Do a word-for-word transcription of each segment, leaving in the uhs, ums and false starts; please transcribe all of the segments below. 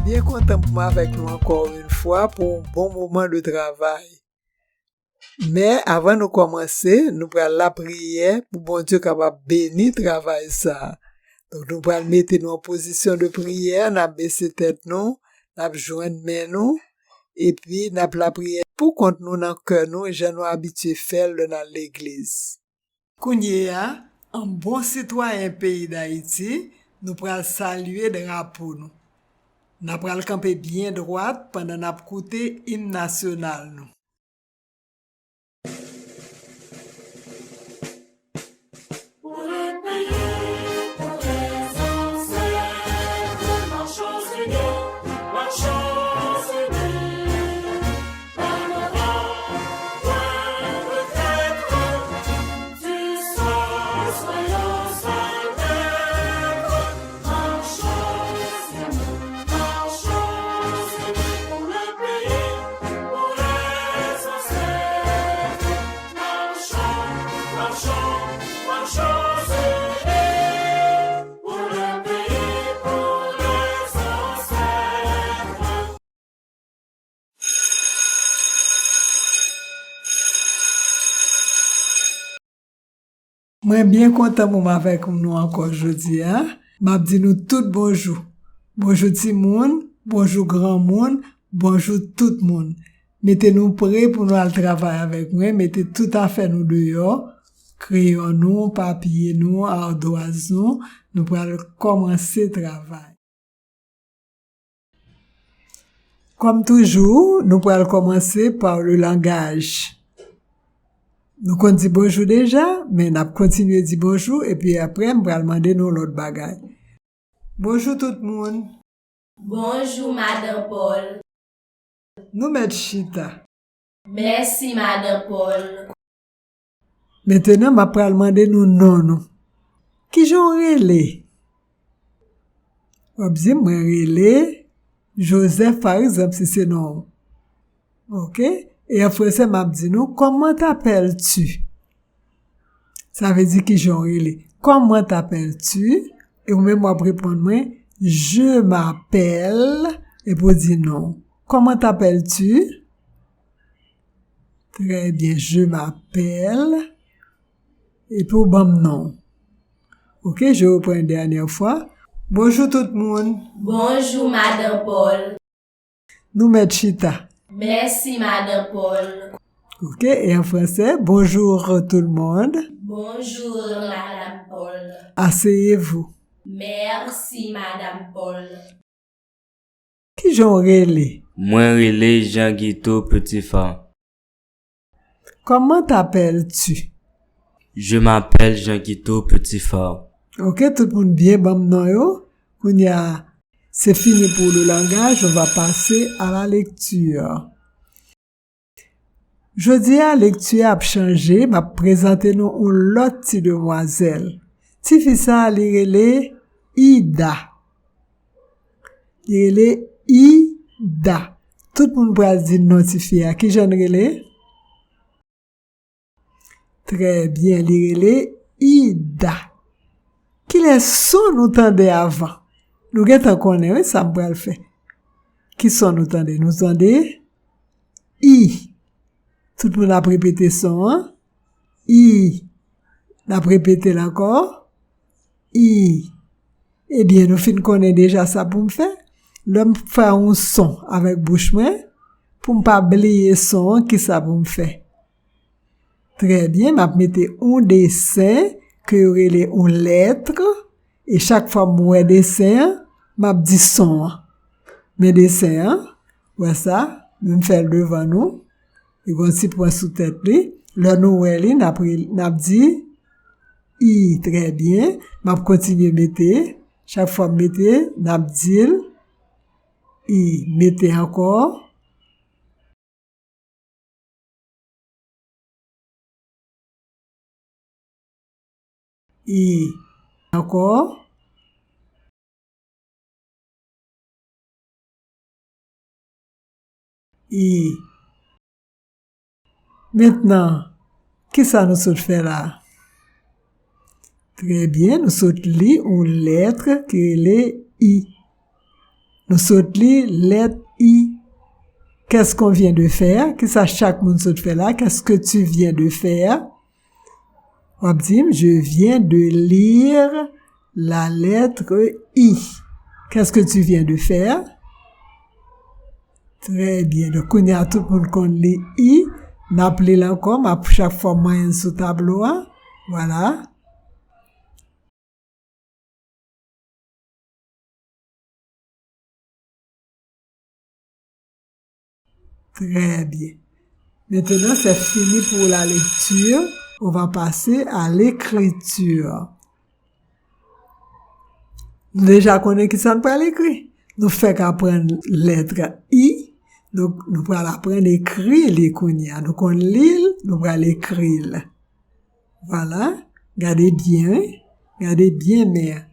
Byen kontan pou m avèk nou ankò yon fwa pou yon bon moman de travay. Men, avan nou kòmanse, nou pral lapriyè pou Bondye kapab beni travay sa a. Donk, nou pral mete nou an pozisyon de priyè, n ap bese tèt nou, n ap jwenn men nou, epi n ap lapriyè pou kont nou nan kè nou, jan nou abitye fè l lè n al legliz. Kounye a, an bon sitwayen peyi Dayiti, nou pral salye drapo nou. N a pral kanpe byen dwat pandan n ap koute im nasyonal nou. Mwen byen kontan pou m avèk nou ankò jodi a. M ap di nou tout bonjou. Bonjou timoun, bonjou granmoun, bonjou tout moun. Mete nou pre pou nou al travay avèk mwen, mete tout afè nou deyò, kreyon nou, papye nou, adwaz nou, nou pral kòmanse travay. Kòm toujou, nou pral kòmanse pa le langaj. Nou konn di bonjou deja, men n ap kontinye di bonjou, epi apre, m pral mande nou lòt bagay. Bonjou tout moun. Bonjou, Madan Paul. Nou mèt chita. Mèsi, Madan Paul. Mentenan, m ap pral mande nou non nou. Kijan w rele? W ap di, "Mwen rele Joseph," pa egzanp, si se non w. Oke? E an franse, m ap di nou, "Comment t'appelles-tu?" Sa vle di, "Kijan w rele?" "Comment t'appelles-tu?" E ou menm, w ap reponn mwen, "Je m'appelle," epi w di non w. "Comment t'appelles-tu?" Trè byen, "Je m'appelle." Epi w ban m non. Oke, je reprends une dernière fois. Bonjou tout moun. Bonjou, Madan Paul. Nou mèt chita. Mèsi, Madan Paul. Oke, e an franse, "Bonjour tout le monde." Bonjour, Madame Paul. Asseyez-vous. Merci, Madame Paul. Kijan w rele? Mwen rele Jean Guito Petit Phare. Comment t'appelles-tu? Je m'appelle Jean Guito Petit Phare. Oke, tout moun byen ban m non yo. Kounye a, se fini pou le langaj, on va passer à la lecture. Jodi a, lekti a ap chanje, m ap prezante nou yon lòt ti demwazèl. Tifi sa a, li rele Ida. Li rele Ida. Tout moun pral di non tifi a. Kijan l rele? Trè byen, li rele Ida. Kilès son nou tande avan? Nou gentan konnen, wi, sa m pral fè. Ki son nou tande? Nou tande I. Tout moun ap repete son an. I. N ap repete l ankò. I. Ebyen, nou fin konnen deja sa pou m fè. Lè m fè yon son avèk bouch mwen, pou m pa bliye son an, kisa pou m fè? Trè byen, m ap mete yon desen ke yo rele yon lèt, e chak fwa m wè desen an, m ap di son an. Men desen an, wè sa, men m fè l devan nou, li gen yon ti pwen sou tèt li. Lè nou wè li, n ap re-, n ap di I, trè byen. M ap kontinye mete, chak fwa m mete, n ap di l I, mete ankò. I. Ankò. I. Mentnan, kisa nou sot fè la? Trè byen, nou sot li yon lèt ki rele I. Nou sot li lèt I. Qu'est-ce qu'on vient de faire? Kisa chak moun sot fè la? Qu'est-ce que tu viens de faire? W ap di m, je viens de lire la lettre I. Qu'est-ce que tu viens de faire? Très bien. Donk, kounye a tout moun konn li I. N ap li l ankò, m ap chak fwa m manyen l sou tablo a. Voilà. Très bien. Maintenant, c'est fini pour la lecture. On va passer à l'écriture. Nou deja konnen ki sa n pral ekri. Nou fèk aprann lèt I. Donk, nou pral aprann ekri li kounye a. Nou konn li l, nou pral ekri l. Voilà. Gade byen, wi. Gade byen men an.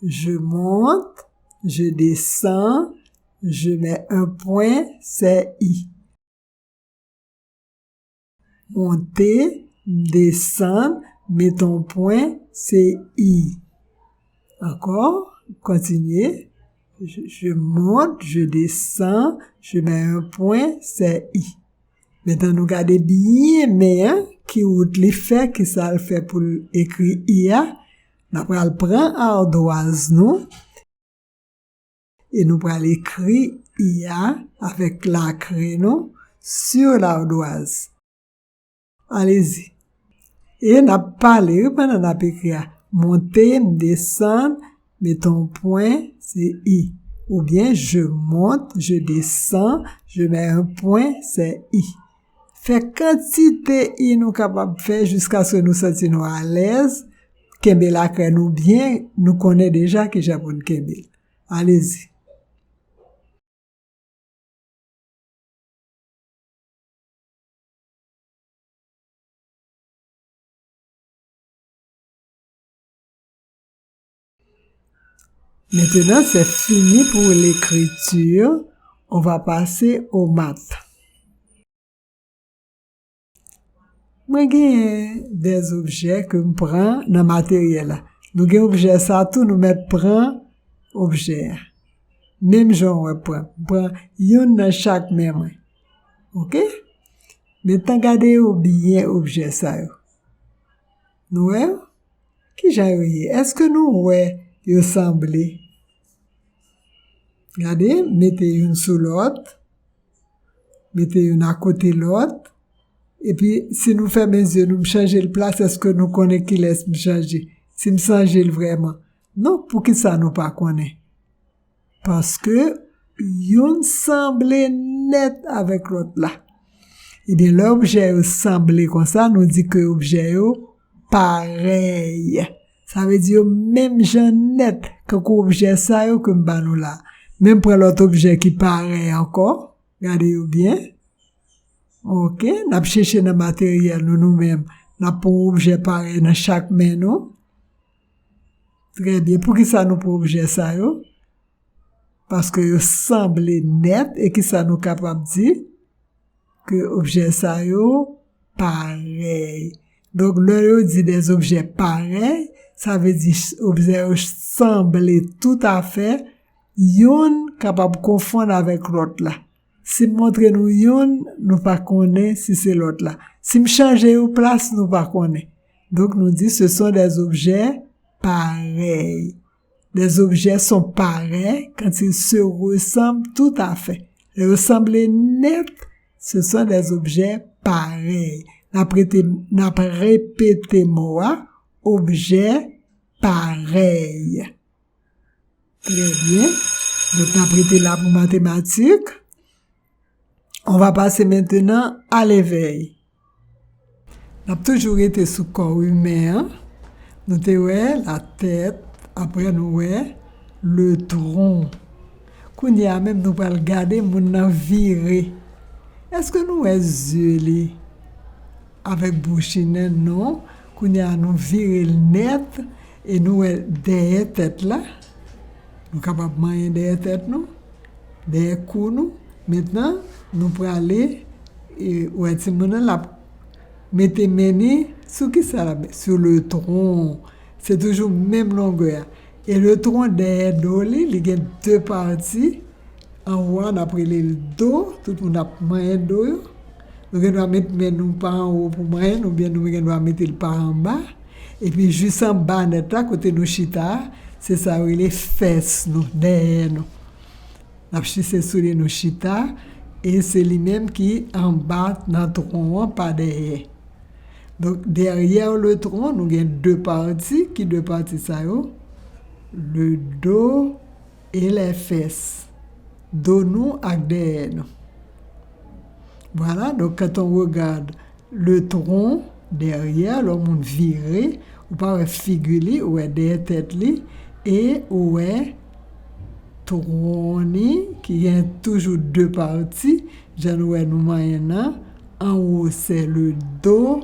Je monte, je descends, je mets un point, c'est I. Monte, m desann, met on pwen, se I. Ankò, kontinye. Je, je monte, je descends, je mets un point, c'est I. Mentnan nou gade byen men an, ki wout li fè, ki sa l fè pou l ekri I a. N a pral pran adwaz nou e nou pral ekri I a avèk lakre nou sur l'ardoise. Allez-y. E n ap pale, wi, pandan n ap ekri a. Monte, m desann, met on pwen, se I. Oubyen, je monte, je descends, je mets un point, c'est I. Fè kantite I nou kapab fè jiskaske nou santi nou alèz. Kenbe lakre nou byen, nou konnen deja kijan pou n kenbe l. Allez-y. Maintenant, c'est fini pour l'écriture. On va passer aux maths. Mwen genyen dèz objè ke m pran nan materyèl la. Nou gen objè sa tou, nou mèt pran objè a. Menm jan w wè pran. M pran youn nan chak men mwen. Oke? Mentnan gade yo byen, objè sa yo. Nou wè yo? Kijan yo ye? Èske nou wè yo sanble? Gade, mete youn sou lòt. Mete youn akote lòt. Epi, si nou fèmen zye nou, m chanje l plas, èske nou konnen kilès m chanje? Si m chanje l vrèman? Non, poukisa nou pa konnen? Paske youn sanble nèt avèk lòt la. Ebyen, lè objè yo sanble konsa, nou di ke objè yo parèy. Sa vle di yo menm jan nèt, kankou objè sa yo ke m ba nou la. Men m pran lòt objè ki parèy ankò. Gade yo byen. Oke, n ap chèche nan materyèl nou, nou menm. N ap pran yon objè parèy nan chak men nou. Trè byen. Poukisa nou pran objè sa yo? Paske yo sanble nèt, e kisa nou kapab di? Ke objè sa yo parèy. Donk, lè yo di des objets pareils, sa vle di ch-, objè yo sanble toutafè, youn kapab konfonn avèk lòt la. Si m montre nou youn, nou pa konnen si se lòt la. Si m chanje yo plas, nou pa konnen. Donk, nou di, ce sont des objets pareils. Des objets sont pareils quand ils se ressemblent tout à fait. Lè yo sanble nèt, ce sont des objets pareils. N ap rete, n ap repete mo a, objè parèy. Trè byen. Donk, n ap rete la pou matematik. On va passer maintenant à l'éveil. N ap toujou rete sou kò imen an. Nou te wè la tèt, apre nou wè le tronc. Kounye a menm nou pral gade moun nan vire. Èske nou wè zye li avèk bouch li? Non. Kounye a nou vire l nèt e nou wè dèyè tèt la. Nou kapab manyen dèyè tèt nou, dèyè kou nou. Mentnan, nou prale, e, wè timoun nan l ap mete men ni sou kisa la? Sou le tronc. Se toujou menm longè a. E le tronc dèyè do li, li gen de pati. Anwo a, n ap rele l do. Tout moun ap manyen do yo. Nou gen dwa met men nou pa anwo pou manyen n, oubyen nou gen dwa mete l pa anba. Epi jis anba nèt la, kote nou chita a, se sa yo rele fès nou, dèyè nou. N ap chise sou li, nou chita, e se li menm ki anba nan tron an pa dèyè. Donk, derrière le tronc, nou gen de pati. Ki de pati sa yo? Le dos et les fesses. Do nou ak dèyè nou. Voilà, donc quand on regarde le tronc derrière, lè yon moun vire, ou pa wè figi li, ou wè dèyè tèt li, e ou wè tron li, ki gen toujou de pati, jan nou wè nou manyen nan, anwo se le dos,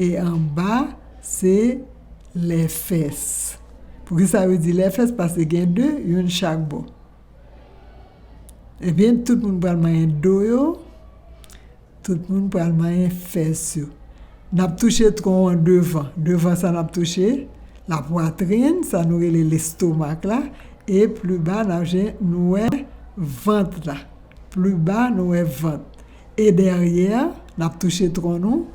e anba se les fesses. Poukisa yo di les fesses? Paske gen de, youn chak bò. Ebyen, tout moun pral manyen do yo, tout moun pral manyen fès yo. N ap touche tron an devan. Devan sa n ap touche, lapwatrin, sa nou rele lestomak la, e pli ba n ap jwenn, nou wè vant la. Pli ba, nou wè vant. E dèyè, n ap touche tron nou,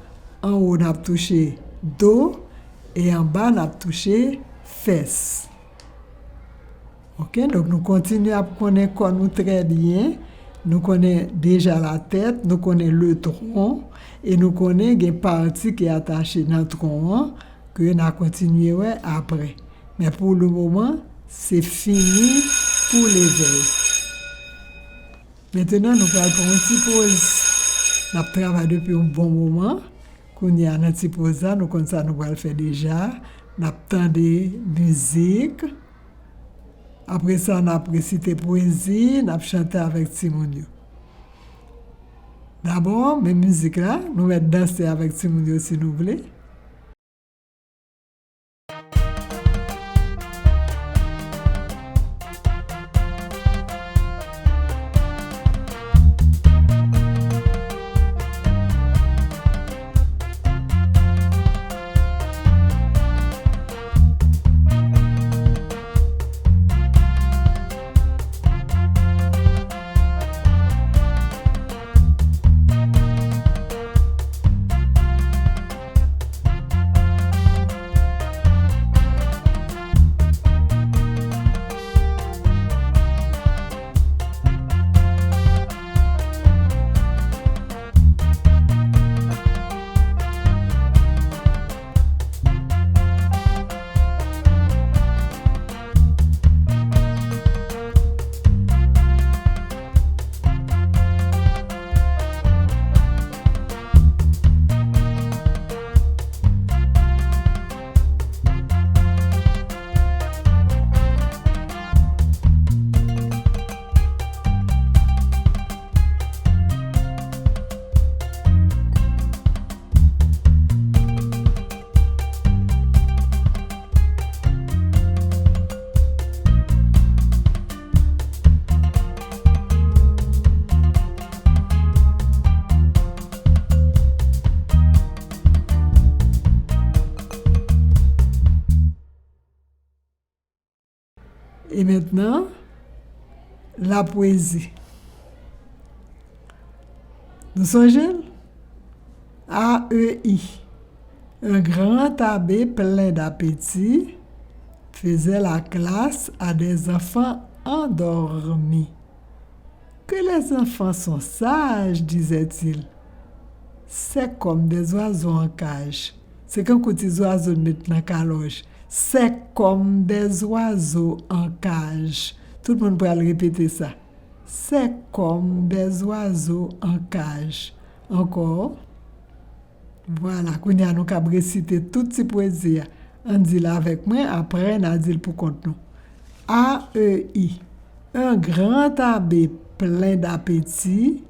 anwo n ap touche do, e anba n ap touche fès. Ok, donk nou kontinye ap konnen kò nou trè byen. Nou konnen deja latèt, nou konnen le tronc, e nou konnen gen pati ki atache nan tron an, ke n a kontinye wè apre. Men pou le moman, se fini pou l'éveil. Mentenan, nou pral pran yon ti poz. N ap travay depi yon bon moman. Kounye a, nan ti poz la, nou konn sa nou pral fè deja. N ap tande mizik. Apre sa, n ap resite pwezi, n ap chante avèk timoun yo. Dabò, men mizik la, nou mèt danse avèk timoun yo si nou vle. E mentnan, lapwezi. Nou sonje l? A E I. Un grand abbé plein d'appétit faisait la classe à des enfants endormis. Que les enfants sont sages, disait-il. C'est comme des oiseaux en cage. Se kankou ti zwazo n met nan kalòj. C'est comme des oiseaux en cage. Tout moun pral repete sa. C'est comme des oiseaux en cage. Ankò. Vwala, kounye a nou kab resite tout ti pwezi a. Ann di l avèk mwen, apre n a di l pou kont nou. A E I. Un grand abbé plein d'appétit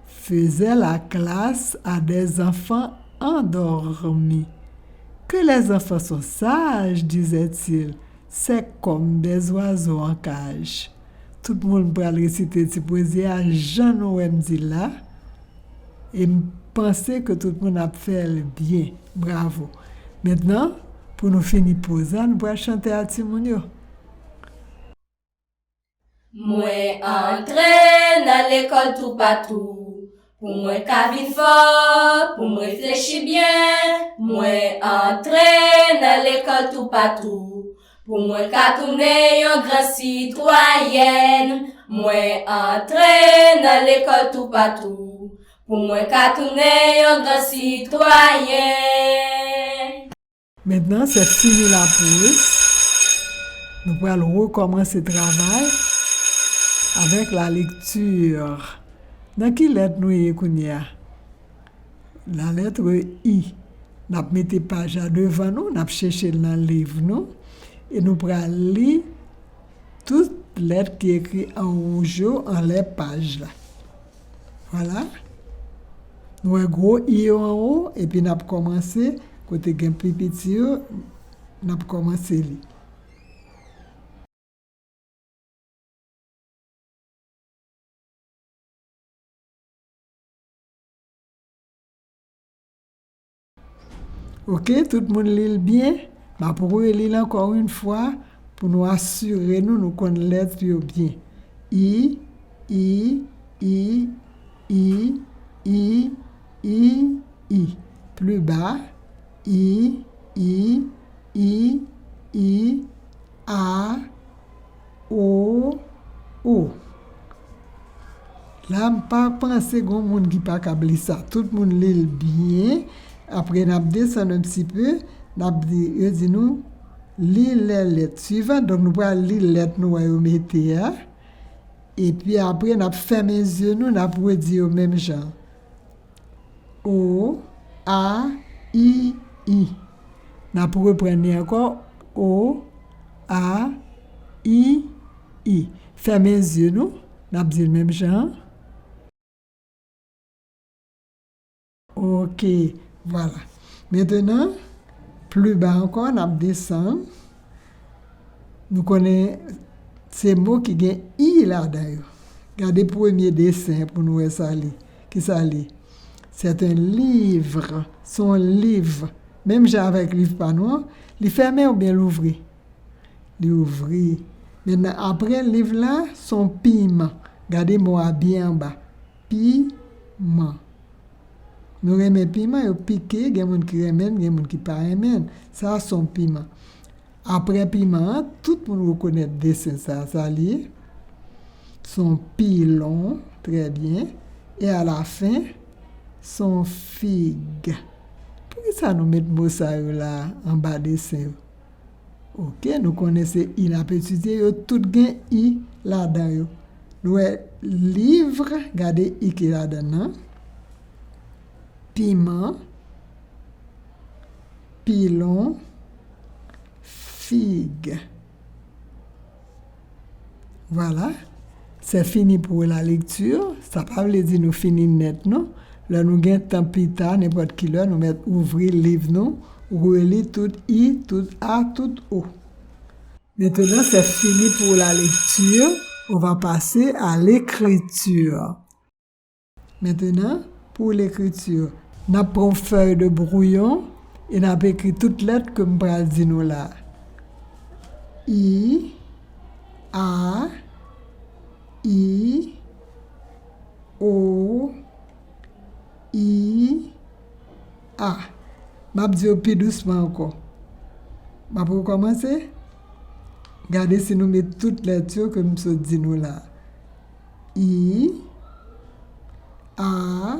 faisait la classe à des enfants endormis. Que les enfants sont sages, disait-il. C'est comme des oiseaux en cage. Tout moun pral resite ti pwezi a jan nou wè m di l la. E m panse ke tout moun ap fè l byen. Bravo. Mentnan, pou nou fini poz la, nou pral chante a timoun yo. Mwen antre nan lekòl toupatou. Pou mwen ka vin fò, pou m reflechi byen, mwen antre nan lekòl toupatou. Pou mwen ka tounen yon gran sitwayèn, mwen antre nan lekòl toupatou. Pou mwen ka tounen yon gran sitwayèn. Mentnan, se fini lapous. Nou pral rekòmanse travay avèk la lecture. Nan ki lèt nou ye kounye a? La lettre I. N ap mete paj la devan nou, n ap chèche l nan liv nou, e nou pral li tout lèt ki ekri an wouj yo anlè paj la. Vwala. Nou wè gwo I yo anwo, epi n ap kòmanse kote gen pi piti yo, n ap kòmanse li. Ok, tout moun li l byen. M ap reli l ankò yon fwa pou nou asire nou nou konn lèt yo byen. I, I, I, I, I, I, I. Pli ba, I, I, I, I, A, O, O. La, m pa panse gon moun ki pa kab li sa. Tout moun li l byen. Apre, n ap desann yon ti pe. N ap di, yo di nou, li lè lèt swivan. Donk, nou pral li lèt nou wè yo mete a. Epi apre, n ap fèmen zye nou, n ap redi yo menm jan. O, A, I, I. N ap reprann li ankò. O, A, I, I. Fèmen zye nou. N ap di l menm jan an. Ok, vwala. Mentnan, pli ba ankò, n ap desann. Nou konnen se mo ki gen I ladan yo. Gade premye desen pou nou wè sa li. Kisa li? C'est un livre. Se yon liv. Menm jan avèk liv pa nou an, li fèmen oubyen l ouvri? Li ouvri. Mentnan, apre liv la, se yon piman. Gade mo a byen anba. Piman. Nou renmen piman, yo pike, gen moun ki renmen l, gen moun ki pa renmen l. Sa a se yon piman. Apre piman an, tout moun rekonèt desen sa a, sa li ye. Se yon pilon, trè byen. E alafen, se yon fig. Poukisa nou met mo sa yo la anba desen yo? Ok, nou konnen se I n ap etidye, yo tout gen I ladan yo. Nou wè livre, gade I ki ladan l nan. Piman, pilon, fig. Vwala. C'est fini pour la lecture. Sa pa vle di nou fini nèt non. Lè nou gen tan pita, nenpòt ki lè, nou mèt ouvri liv nou, reli tout I, tout A, tout O. Maintenant, c'est fini pour la lecture. On va passer à l'écriture. Maintenant, pour l'écriture, n ap pran yon fèy de brouyon e n ap ekri tout lèt ke m pral di nou la. I, A, I, O, I, A. M ap di yo pi dousman ankò. M ap rekòmanse. Gade si nou met tout lèt yo ke m sot di nou la. I, A,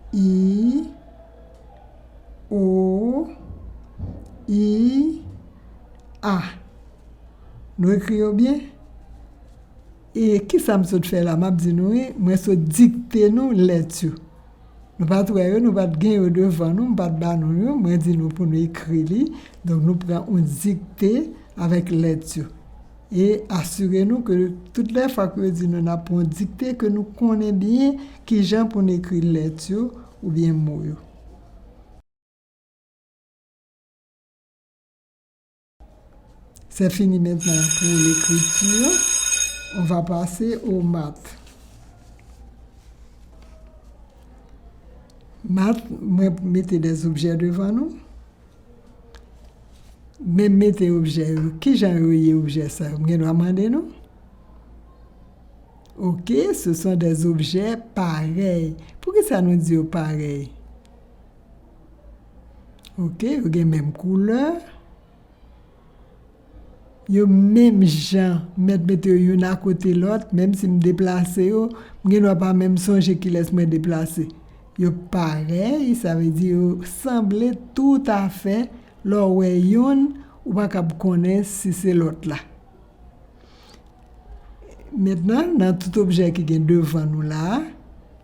I, O, I, A. Nou ekri yo byen? E kisa m sot fè la? M ap di nou, wi, mwen sot dikte nou lèt yo. Nou pa t wè yo, nou pa t gen yo devan nou, m pa t ba nou yo, mwen di nou pou nou ekri li. Donk, nou pran yon dikte avèk lèt yo. E asire nou ke tout lè fwa ke yo di nou n ap pran yon dikte, ke nou konnen byen kijan pou n ekri lèt yo oubyen mo yo. C'est fini maintenant pour l'écriture. On va passer aux maths. Math, mwen mete des objets devan nou. Men mete objè yo. Kijan yo ye objè sa yo? M gen dwa mande nou? Ok, ce sont des objets pareils. Poukisa nou di yo parèy? Ok, yo gen menm koulè. Yo menm jan, m mèt mete yo youn akote lòt, menm si m deplase yo, m gen dwa pa menm sonje kilès mwen deplase. Yo parèy, sa vle di yo sanble toutafè. Lè w wè youn, ou pa kab konnen si se lòt la. Mentnan, nan tout objè ki gen devan nou la a,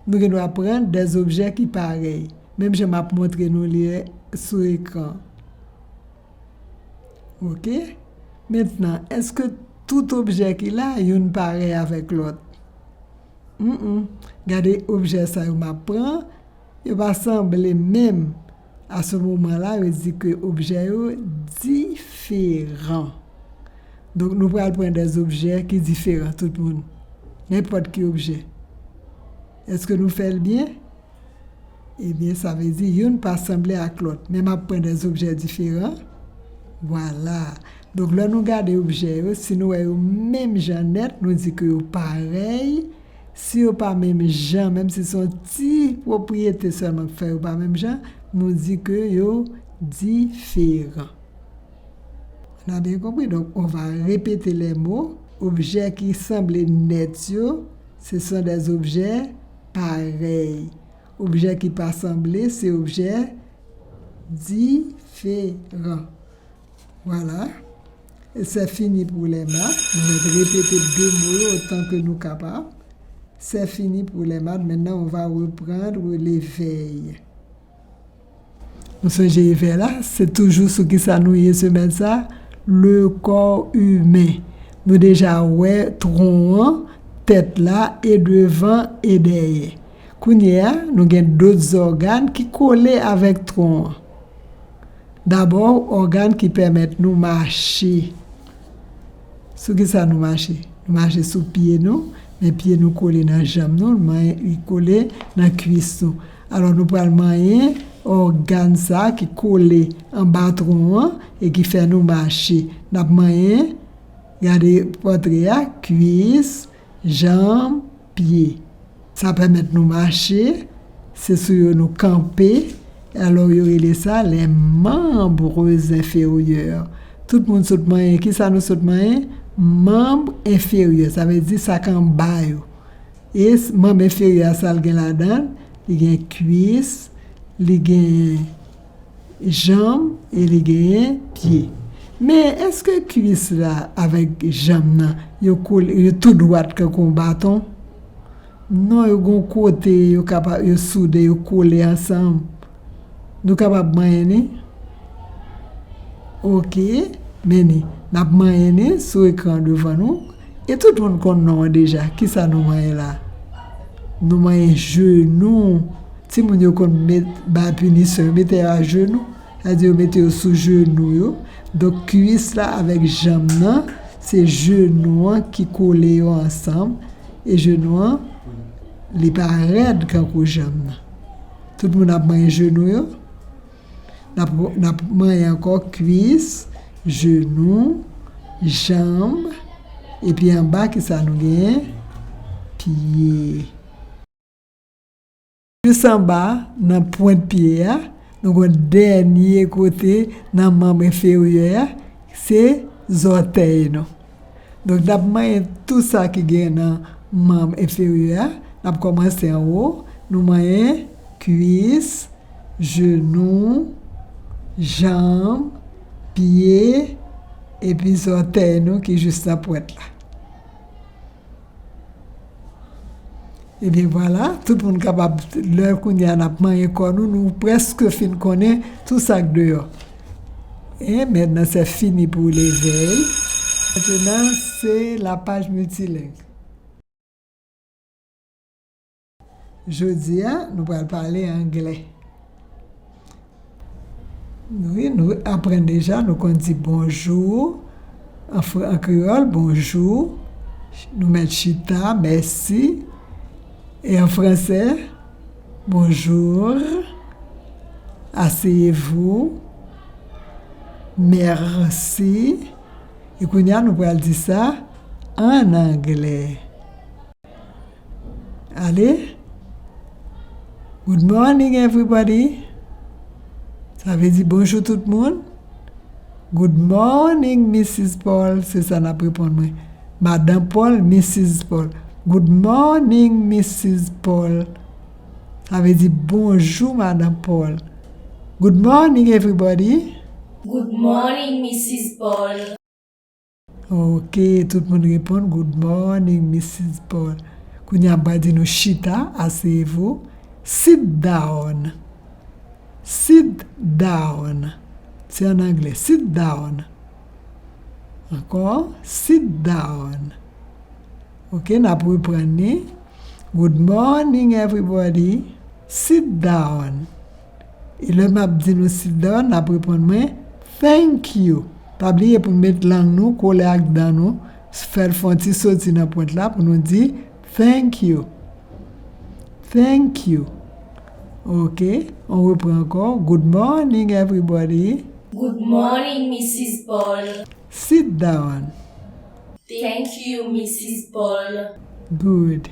nou gen dwa pran des objets ki parèy, menm jan m ap montre nou li sou ekran. Ok? Mentnan, èske tout objè ki la, youn parèy avèk lòt? Mm, mm. Gade objè sa yo m ap pran, yo pa sanble menm. A se moman la, yo di ke objè yo diferan. Donk, nou pral pran des objets ki diferan, tout moun. Nenpòt ki objè. Èske nou fè l byen? Ebyen, sa vle di youn pa sanble ak lòt. Men m ap pran des objets diferan. Vwala. Donk, lè nou gade objè yo, si nou wè yo menm jan nèt, nou di ke yo parèy. Si yo pa menm jan, menm si se yon ti pwopriyete sèlman k fè yo pa menm jan, nou di ke yo diferan. N a byen konpri? Donk, on va répéter les mots. Objè ki sanble nèt yo, ce sont des objets pareils. Objè ki pa sanble, se objè diferan. Vwala. C'est fini pour les maths. Nou mèt repete de mo yo otan ke nou kapab. C'est fini pour les maths. Maintenant, on va reprendre l'éveil. Nou sonje evè la, se toujou sou kisa nou ye semèn sa, le corps humain. Nou deja wè tron an, tèt la, e devan, e dèyè. Kounye a, nou gen dòt zògàn ki kole avèk tron an. Dabò, ògàn ki pèmèt nou mache. Sou kisa nou mache? Nou mache sou pye nou, men pye nou kole nan janm nou, men li kole nan kwis nou. Alò, nou pral manyen ògàn sa ki kole anba tron an e ki fè nou mache. N ap manyen, gade pòtre a, kwis, janm, pye. Sa pèmèt nou mache, se sou yo nou kanpe, alò yo rele sa les membres inférieurs. Tout moun sot manyen, kisa nou sot manyen? Manm enferyè, sa vle di sa k anba yo. E s-, manm enferyè a, sa l gen ladan l? Li gen kwis, li gen janm e li genyen pye. Men èske kwis la avèk janm nan, yo kole, yo tou dwat kankou yon baton? Non, yo gon kote yo kapab, yo soude, yo kole ansanm. Nou kapab manyen li? Ok, men ni, n ap manyen li sou ekran devan nou. E tout moun konn non an deja. Kisa nou manyen la? Nou manyen jenou. Timoun yo konn met, bay pinisyon, yo mete yo ajenou. Sa di yo mete yo sou jenou yo. Donk, kwis la avèk janm nan, se jenou an ki kole yo ansanm. E jenou an, li pa rèd kankou janm nan. Tout moun ap manyen jenou yo. N ap, n ap manyen ankò kwis, jenou, janm, epi anba, kisa nou genyen? Pye. Jis anba, nan pwent pye a, nou gen dènye kote nan manm enferyè a, se zòtèy nou. Donk, n ap manyen tou sa ki gen nan manm enferyè a. N ap kòmanse anwo, nou manyen kwis, jenou, janm, pye, epi zòtèy nou ki jis nan pwent la. Ebyen, vwala, tout moun kapab, lè kounye a n ap manyen kò nou, nou prèske fin konnen tou sa k deyò. E mentnan, c'est fini pour l'éveil. Maintenant, c'est la page multilingue. Jodi a, nou pral pale anglè. Wi, nou aprann deja, nou konn di bonjou. An fr-, an kreyòl, bonjou. Nou mèt chita, mèsi. E an fransè, bonjour, asseyez-vous, merci. E kounye a, nou pral di sa an anglè. Ale. Good morning, everybody. Sa vle di bonjou tout moun. Good morning, Missus Paul. Se sa n ap reponn mwen. Madan Paul, Missus Paul. Good morning, Missus Paul. Sa vle di bonjou, Madan Paul. Good morning, everybody. Good morning, Missus Paul. Ok, tout moun reponn, good morning, Missus Paul. Kounye a m pral di nou chita, asseyez-vous. Sit down. Sit down. Se an anglè. Sit down. Ankò, sit down. Ok, n ap reprann li. Good morning, everybody. Sit down. E lè m ap di nou sit down, n ap reponn mwen, thank you. Pa bliye pou n met lang nou kole ak dan nou, fè l fè yon ti soti nan pwent la pou nou di, thank you. Thank you. Ok, on repran ankò. Good morning, everybody. Good morning, Missus Paul. Sit down. Thank you, Missus Paul. Good.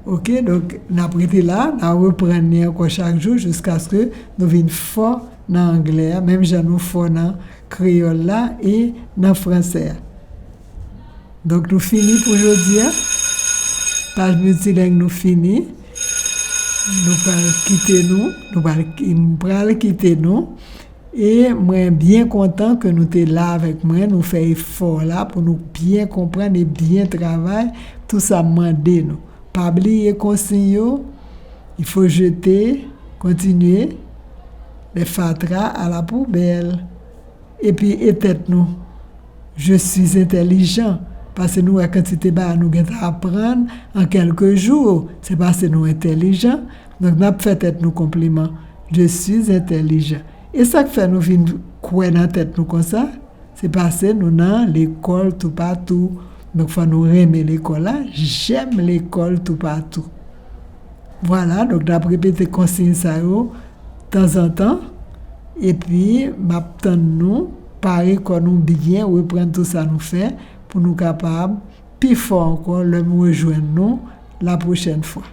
Ok, donk n ap rete la, n a reprann li ankò chak jou jiskaske nou vin fò nan anglè a, menm jan nou fò nan kreyòl la e nan fransè a. Donk nou fini pou jodi a. Paj miltileng nou fini. Nou pral kite nou, nou pral, m pral kite nou. E mwen byen kontan ke nou te la avèk mwen, nou fè efò la pou nou byen konprann e byen travay tout sa m mande nou. Pa bliye konsiy yo, il faut jeter, continuer, les fatra à la poubelle. Epi e tèt nou, je suis intelligent. Paske nou wè kantite bagay nou gentan aprann an kèlke jou. Se paske nou entèlijan. Donk n ap fè tèt nou konpliman. Je suis intelligent. E sa k fè nou vin kwè nan tèt nou konsa? Se paske nou nan lekòl toupatou. Donk fò nou renmen lekòl la. J'aime l'école toupatou. Vwala, donk n ap repete konsiy sa yo tanzantan. Epi m ap tann nou pare kò nou byen, reprann tout sa nou fè pou nou kapab pi fò ankò lè m rejwenn nou la pwochèn fwa.